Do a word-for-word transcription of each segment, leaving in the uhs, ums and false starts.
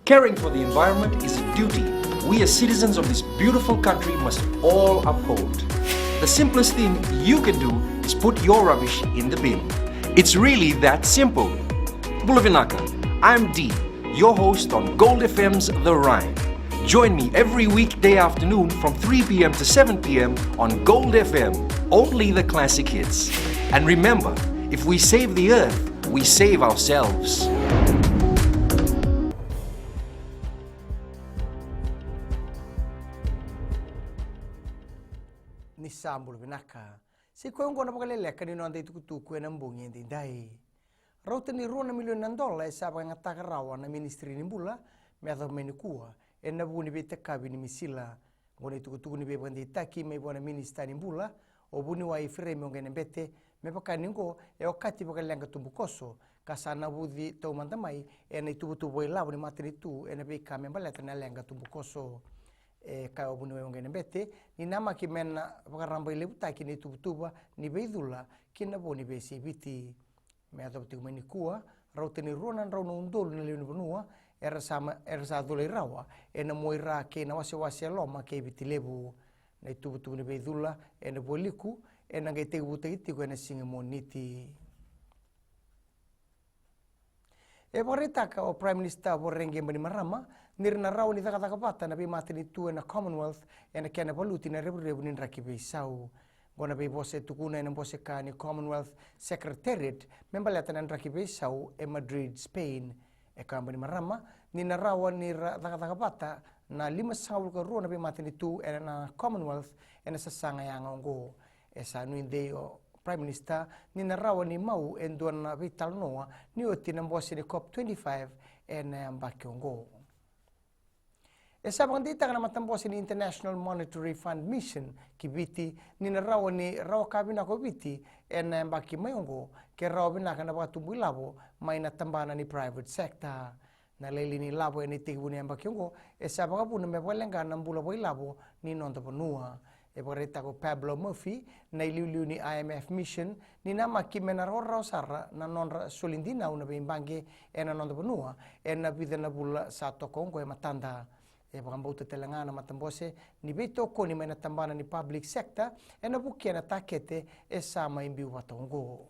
Caring for the environment is a duty we as citizens of this beautiful country must all uphold. The simplest thing you can do is put your rubbish in the bin. It's really that simple. Bula vinaka, I'm Dee, your host on Gold F M's The Rhyme. Join me every weekday afternoon from three p.m. to seven p.m. on Gold F M, only the classic hits. And remember, if we save the earth, we save ourselves. Ni sa bula vinaka. Sa i koya oqo na vakaleleka ni noda itukutuku ena bogi edaidai. Rauta ni rua na milioni na dola e sa vakayagataka rawa na Minisitiri ni Bula me yacova mai nikua ena vuku ni veitakavi ni misila. Oqo na itukutuku ni veivakadeitaki mai vua na Minisita ni Bula, o Vuniwai Ifereimi Waqainabete, me vaka ni oqo e okati vakaleqa tubukoso ka sa navuci taumada mai ena ituvatuva ilavo ni matanitu ena veika me baleta na leqa tubukoso. E kaya o Vuniwai Waqainabete ni namaki me na vakarabailevutaki na ituvatuva ni veicula ki na vo ni veiyasai Viti. Me yacova tiko mai nikua, rauta ni rua na drau na udolu na lewe ni vanua era sa ma-, era sa culai rawa ena mua i ra kei na wasewase e Loma kei Viti Levu. Na ituvatuva ni veicula ena Vualiku ena qai tekivutaki tiko ena siga Moniti. E vakaraitaka o Prime Minister Voreqe Bainimarama ni ra na rawa ni cakacaka vata na veimatanitu ena Commonwealth ena kena valuti na revurevu ni draki veisau. Oqo na veivosa e tukuna ena bose ka ni Commonwealth Secretariat me baleta na draki veisau e Madrid, Spain. E kaya o Bainimarama ni na rawa ni ra cakacaka vata na limasagavulu ka rua na veimatanitu ena Commonwealth ena sasaga yaga oqo. E sa nuidei o Prime Minister ni na rawa ni mau e dua na veitalanoa ni oti na bose ni COP twenty-five ena yabaki oqo. E sa vakadeitaka na matabose ni International Monetary Fund Mission ki Viti ni na rawa ni rawa ka vinaka o Viti ena yabaki mai oqo ke rawa vinaka na vakatubu ilavo mai na tabana ni private sector. Na lailai ni lavo ena itekivu ni yabaki oqo e sa vakavuna me vakaleqa na bula vakailavo ni noda vanua. E vakaraitaka o Pablo Murphy na iliuliu ni I M F mission ni namaki me na rawarawa sara na nodra soli dinau na veibaqe ena noda vanua ena vica na vula sa toka oqo e matada. E vakabauta tale ga na matabose ni veitokoni mai na tabana ni public sector ena vukea na takete e sa mai biu vata oqo.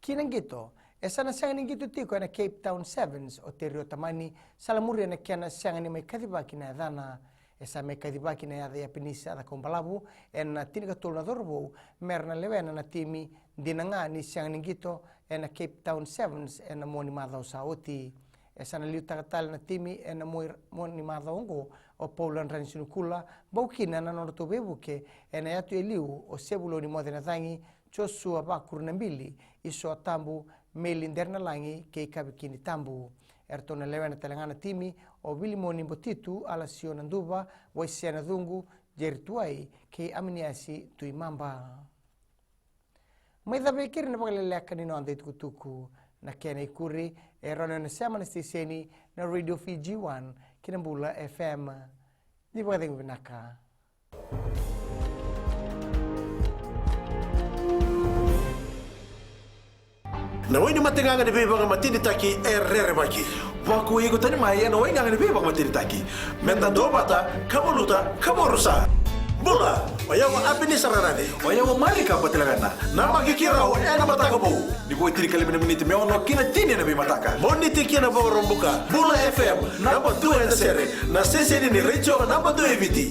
Ki na qito, e sa na sega ni qito tiko ena Cape Town Sevens o Terry Otamani, salamuria na kena sega ni mai kacivaki na yacana. E sa mai kacivaki na yaca i Apenisa Cakaubalavu ena tinikatolu na cauravou mera na lewena na timi, dina ga ni sega ni qito ena Cape Town Sevens ena mua ni macawa sa oti. E sa na liutaka tale na timi ena mua ni macawa oqo o Paula Dranisunukula, bau kina na nodratou veivuke ena yatu e liu o Sevuloni Mocenacagi, Josua Vakurunabili, Isoa Tabu, Meli Derenalagi kei Kavikini Tabu. Eratou na lewena tale ga na timi o Vilimoni Botitu, Alasio Naduva, Waisea Nacuqu, Jeri Tuwai kei Aminiasi Tuimaba. Mai cava e keri na vakaleleka ni noda itukutuku. Na kena ikuri e rawa ni o na sema na siteseni na Radio Fiji One kei na Bula F M. Ni vakacegu vinaka. Na wai ni mategaga ni veivakamatenitaki e rerevaki. Vakuai iko tani mai ena waigaga ni veivakamatenitaki. Meda duavata ka valuta ka vakarusa. Bula, o yau o Apenisa Rarace. O yau o Marika Batilavena. Namaki keirau ena Mataka Vou. Ni vo e tinikalima na miniti me ono ki na tini ena veimataka. Moniti ki na Vakaraubuka. Bula F M, naba dua ena sere. Na siteseni ni retio naba dua e Viti.